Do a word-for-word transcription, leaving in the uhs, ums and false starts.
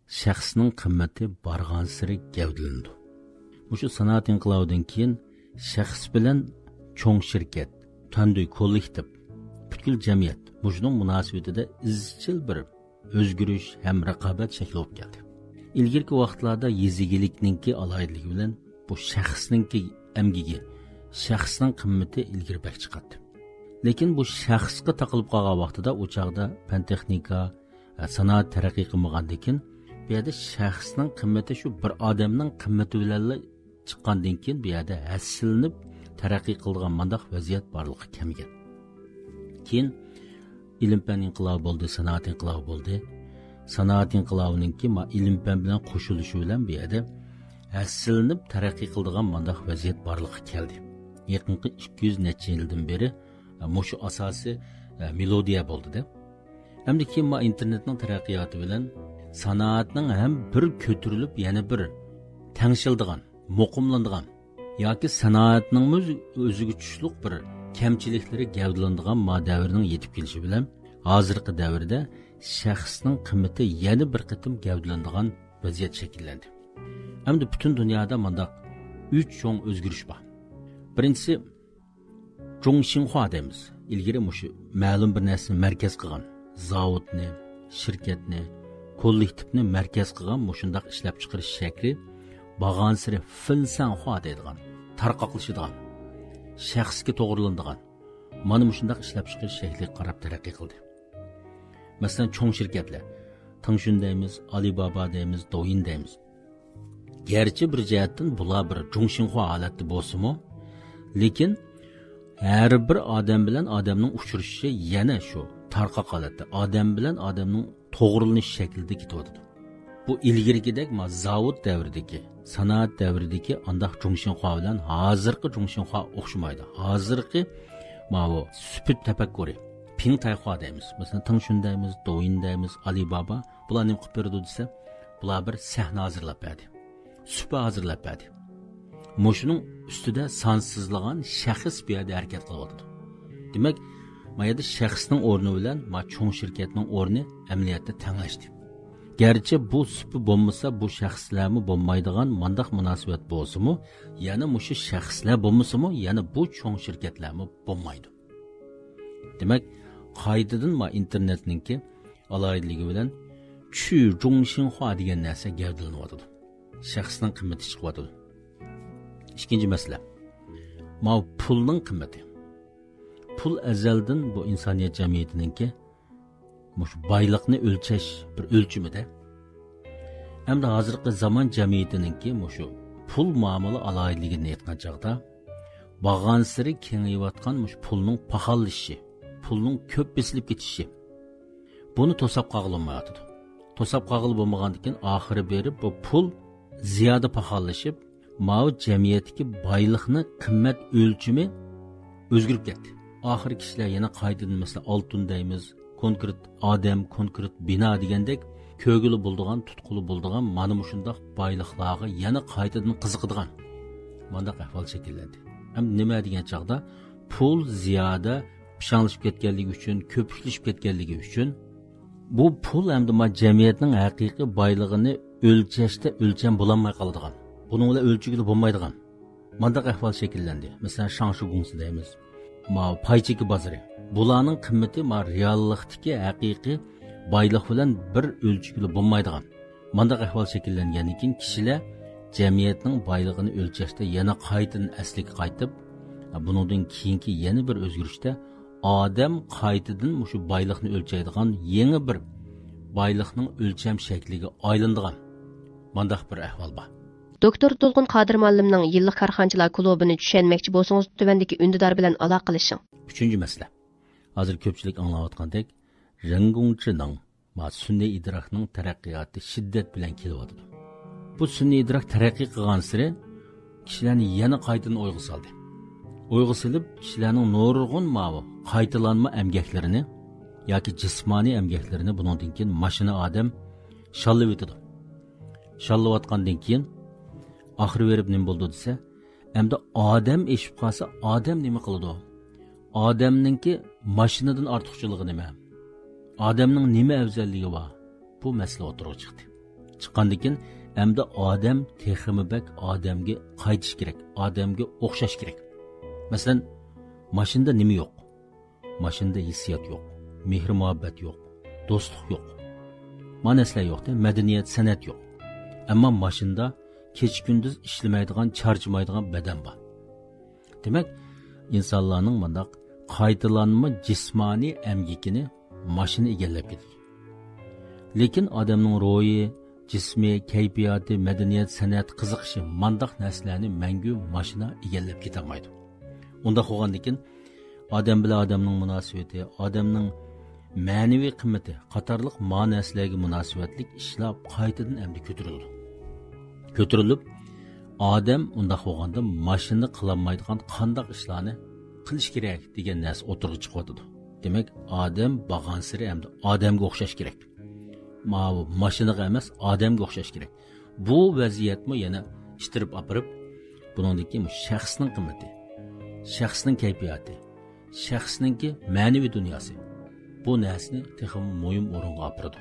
شەخسنىڭ قىممىتى بارغانسېرى گەۋدىلىنىدۇ. مۇشۇ سانائەت ئىنقىلابىدىن كېيىن شەخس بىلەن چوڭ شىركەت، تەندۈي كوللېكتىپ، پۈتكۈل جەمئىيەت مۇشۇنىڭ مۇناسىۋىتىدە ئىزچىل بىر ئۆزگىرىش ھەم رىقابەت شەكىل بولۇپ كەلدى. ئىلگىرىكى ۋاقىتلاردا يېزا ئىگىلىكنىڭكى ئالاھىدىلىكى بىلەن بۇ شەخسنىڭكى ئەمگىكى، شەخسنىڭ قىممىتى ئىلگىرى بەك چىقاتتى. لېكىن بۇ شەخسقا تاقىلىپ قالغان ۋاقتىدا ئۇ چاغدا پەن تېخنىكا، سانائەت تەرەققىي قىلمىغاندىكىن، بۇ يەردە شەخسنىڭ قىممىتى شۇ بىر ئادەمنىڭ قىممىتى بىلەنلا چىققاندىن كېيىن، بۇ يەردە ھەسسىلىنىپ تەرەققىي قىلىدىغان مانداق ۋەزىيەت بارلىققا كەلمىگەن. كېيىن ئىلىم پەن ئىنقىلابى بولدى، سانائەت ئىنقىلابى بولدى. سانائەت ئىنقىلابىنىڭكى ما ئىلىم پەن بىلەن قوشۇلۇشى بىلەن بۇ يەردە ھەسسىلىنىپ تەرەققىي قىلىدىغان مانداق ۋەزىيەت بارلىققا كەلدى. يېقىنقى ئىككى يۈز نەچچە يىلدىن بېرى، ئە، مۇشۇ ئاساسىي، ئە، مېلودىيە بولدى-دە. ئەمدى كېيىن ما ئىنتېرنېتنىڭ تەرەققىياتى بىلەن سانائەتنىڭ ھەم بىر كۆتۈرۈلۈپ يەنە بىر تەڭشىلىدىغان، مۇقىملىنىدىغان ياكى سانائەتنىڭمۇ ئۆز-، ئۆزىگە چۈشلۈق بىر كەمچىلىكلىرى گەۋدىلىنىدىغان ما دەۋرنىڭ يېتىپ كېلىشى بىلەن ھازىرقى دەۋردە شەخسنىڭ قىممىتى يەنە بىر قېتىم گەۋدىلىنىدىغان ۋەزىيەت شەكىللەندى. ئەمدى پۈتۈن دۇنيادا مانداق ئۈچ چوڭ ئۆزگىرىش بار. بىرىنچىسى، جۇڭشىنخۇا دەيمىز. ئىلگىرى مۇشۇ مەلۇم بىر نەرسىنى مەركەز قىلغان، زاۋۇتنى، شىركەتنى، كوللېكتىپنى مەركەز قىلغان مۇشۇنداق ئىشلەپچىقىرىش شەكلى بارغانسېرى فېنسەنخۇا دەيدىغان، تارقاقلىشىدىغان، شەخسكە توغرىلىنىدىغان، مانا مۇشۇنداق ئىشلەپچىقىرىش شەكلىگە قاراپ تەرەققىي قىلدى. مەسىلەن، چوڭ شىركەتلەر، تېڭشۈن دەيمىز، ئالىبابا دەيمىز، دويىن دەيمىز. گەرچە بىر جەھەتتىن بۇلار بىر جۇڭشىنخۇا ھالەتتە بولسىمۇ، لېكىن ھەر بىر ئادەم بىلەن ئادەمنىڭ ئۇچرىشىشى يەنە شۇ تارقاق ھالەتتە، ئادەم بىلەن ئادەمنىڭ توغرىلىنىش شەكلىدە كېتىۋاتىدۇ. بۇ ئىلگىرىكىدەك ما زاۋۇت دەۋرىدىكى، سانائەت دەۋرىدىكى ئانداق جۇڭشىنخۇا بىلەن ھازىرقى جۇڭشىنخۇا ئوخشىمايدۇ. ھازىرقى ماۋۇ سۈپۈت تەپەككۇرى، پىڭتايخۇا دەيمىز. مەسىلەن، تېڭشۈن دەيمىز، دويىن دەيمىز، ئالىبابا. بۇلار نېمە قىلىپ بېرىدۇ دېسە، بۇلار بىر سەھنە ھازىرلاپ بەردى. سۇپا ھازىرلاپ بەردى. مۇشۇنىڭ ئۈستىدە سانسىزلىغان شەخس بۇ يەردە ھەرىكەت قىلىۋاتىدۇ. دېمەك، ما يەردە شەخسنىڭ ئورنى بىلەن ما چوڭ شىركەتنىڭ ئورنى ئەمەلىيەتتە تەڭلەشتى. گەرچە بۇ سۇپا بولمىسا، بۇ شەخسلەرمۇ بولمايدىغان مانداق مۇناسىۋەت بولسىمۇ، يەنە مۇشۇ شەخسلەر بولمىسىمۇ، يەنە بۇ چوڭ شىركەتلەرمۇ بولمايدۇ. دېمەك، قايتىدىن ما ئىنتېرنېتنىڭكى ئالاھىدىلىكى بىلەن چۈ جۇڭشىنخۇا دېگەن نەرسە گەۋدىلىنىۋاتىدۇ. شەخسنىڭ قىممىتى چىقىۋاتىدۇ. ئىككىنچى مەسىلە. ماۋۇ پۇلنىڭ قىممىتى. پۇل ئەزەلدىن بۇ ئىنسانىيەت جەمئىيىتىنىڭكى مۇشۇ بايلىقنى ئۆلچەش بىر ئۆلچىمىدە. ئەمدى ھازىرقى زامان جەمئىيىتىنىڭكى مۇشۇ پۇل مۇئامىلە ئالاھىدىلىكىنى ئېيتقان چاغدا، بارغانسېرى كېڭىيىۋاتقان مۇشۇ پۇلنىڭ پاخاللىشىشى، پۇلنىڭ كۆپ بېسىلىپ كېتىشى، بۇنى توساپ قالغىلى بولمايۋاتىدۇ. توساپ قالغىلى بولمىغاندىكىن، ئاخىرى بېرىپ بۇ پۇل زىيادە پاخاللىشىپ، ماۋۇ جەمئىيەتتىكى بايلىقنى قىممەت ئۆلچىمى ئۆزگىرىپ كەتتى. ئاخىرى كىشىلەر يەنە قايتىدىن، مەسىلەن، ئالتۇن دەيمىز، كونكرېت ئادەم، كونكرېت بىنا دېگەندەك كۆرگىلى بولىدىغان، تۇتقىلى بولىدىغان مانا مۇشۇنداق بايلىقلارغا يەنە قايتىدىن قىزىقىدىغان مانداق ئەھۋال شەكىللەندى. ھەم نېمە دېگەن چاغدا پۇل زىيادە پىشاڭلىشىپ كەتكەنلىكى ئۈچۈن، كۆپۈكلىشىپ كەتكەنلىكى ئۈچۈن، بۇ پۇل ئەمدى ما جەمئىيەتنىڭ ھەقىقىي بايلىقىنى ئۆلچەشتە ئۆلچەم بولالماي قالىدىغان، بۇنىڭ بىلەن ئۆلچىگىلى بولمايدىغان مانداق ئەھۋال شەكىللەندى. مەسىلەن، شاڭشى گۇڭسى دەيمىز، ما پاي چېكى بازىرى. بۇلارنىڭ قىممىتى ما رېئاللىقتىكى ھەقىقىي بايلىق بىلەن بىر ئۆلچىگىلى بولمايدىغان مانداق ئەھۋال شەكىللەنگەندىن كېيىن، كىشىلەر جەمئىيەتنىڭ بايلىقىنى ئۆلچەشتە يەنە قايتىدىن ئەسلىگە قايتىپ، بۇنىڭدىن كېيىنكى يەنە بىر ئۆزگىرىشتە ئادەم قايتىدىن مۇشۇ بايلىقنى ئۆلچەيدىغان يېڭى بىر بايلىقنىڭ ئۆلچەم شەكلىگە ئايلىنىدىغان مانداق بىر ئەھۋال بار. دوكتور تولقۇن قادىر مۇئەللىمنىڭ يىللىق كارخانىچىلار كۇلۇبىنى چۈشەنمەكچى بولسىڭىز، تۆۋەندىكى ئۈندىدار بىلەن ئالاقىلىشىڭ. ئۈچىنچى مەسىلە. ھازىر كۆپچىلىك ئاڭلاۋاتقاندەك، رېڭگۇڭچىنىڭ ما سۈنئىي ئىدراكنىڭ تەرەققىياتى شىددەت بىلەن كېلىۋاتىدۇ. بۇ سۈنئىي ئىدراك تەرەققىي قىلغانسېرى كىشىلەرنى يەنە قايتىدىن ئويغا سالدى. ئويغا سېلىپ، كىشىلەرنىڭ نۇرغۇن ماۋۇ قايتىلانما ئەمگەكلىرىنى ياكى جىسمانىي ئەمگەكلىرىنى بۇنىڭدىن كېيىن ماشىنا ئادەم شاللىۋېتىدۇ. شاللىۋاتقاندىن كېيىن، ئاخىرى بېرىپ نېمە بولىدۇ دېسە، ئەمدى ئادەم ئېشىپ قالسا، ئادەم نېمە قىلىدۇ؟ ئادەمنىڭكى ماشىنىدىن ئارتۇقچىلىقى نېمە؟ ئادەمنىڭ نېمە ئەۋزەللىكى بار؟ بۇ مەسىلە ئوتتۇرىغا چىقتى. چىققاندىن كېيىن ئەمدى ئادەم تېخىمۇ بەك ئادەمگە قايتىش كېرەك، ئادەمگە ئوخشاش كېرەك. مەسىلەن، ماشىنىدا نېمە يوق؟ ماشىنىدا ھېسسىيات يوق، مېھىر-مۇھەببەت يوق، دوستلۇق يوق. مانا نەرسىلەر يوق-دە، مەدەنىيەت، سەنئەت يوق. ئەمما ماشىنىدا كېچە-كۈندۈز ئىشلىمەيدىغان، چارچىمايدىغان بەدەن بار. دېمەك، ئىنسانلارنىڭ مۇنداق قايتىلانما جىسمانىي ئەمگىكىنى ماشىنا ئىگىلەپ كېتىدۇ. لېكىن ئادەمنىڭ روھى، جىسمى، كەيپىياتى، مەدەنىيەت، سەنئەت، قىزىقىشى مانداق نەرسىلەرنى مەڭگۈ ماشىنا ئىگىلەپ كېتەلمەيدۇ. ئۇنداق بولغاندىكىن، ئادەم بىلەن ئادەمنىڭ مۇناسىۋىتى، ئادەمنىڭ مەنىۋى قىممىتى قاتارلىق ما نەرسىلەرگە مۇناسىۋەتلىك ئىشلار قايتىدىن ئەمدى كۆتۈرۈلىدۇ. كۆتۈرۈلۈپ، ئادەم ئۇنداق بولغاندا ماشىنا قىلالمايدىغان قانداق ئىشلارنى قىلىش كېرەك دېگەن نەرسە ئوتتۇرىغا چىقىۋاتىدۇ. دېمەك، ئادەم بارغانسېرى ئەمدى ئادەمگە ئوخشاش كېرەك. ماۋۇ ماشىنىغا ئەمەس، ئادەمگە ئوخشاش كېرەك. بۇ ۋەزىيەتمۇ يەنە ئىتتىرىپ ئاپىرىپ، بۇنىڭدىكى شەخسنىڭ قىممىتى، شەخسنىڭ كەيپىياتى، شەخسنىڭكى مەنىۋى دۇنياسى، بۇ نەرسىنى تېخىمۇ مۇھىم ئورۇنغا ئاپىرىدۇ.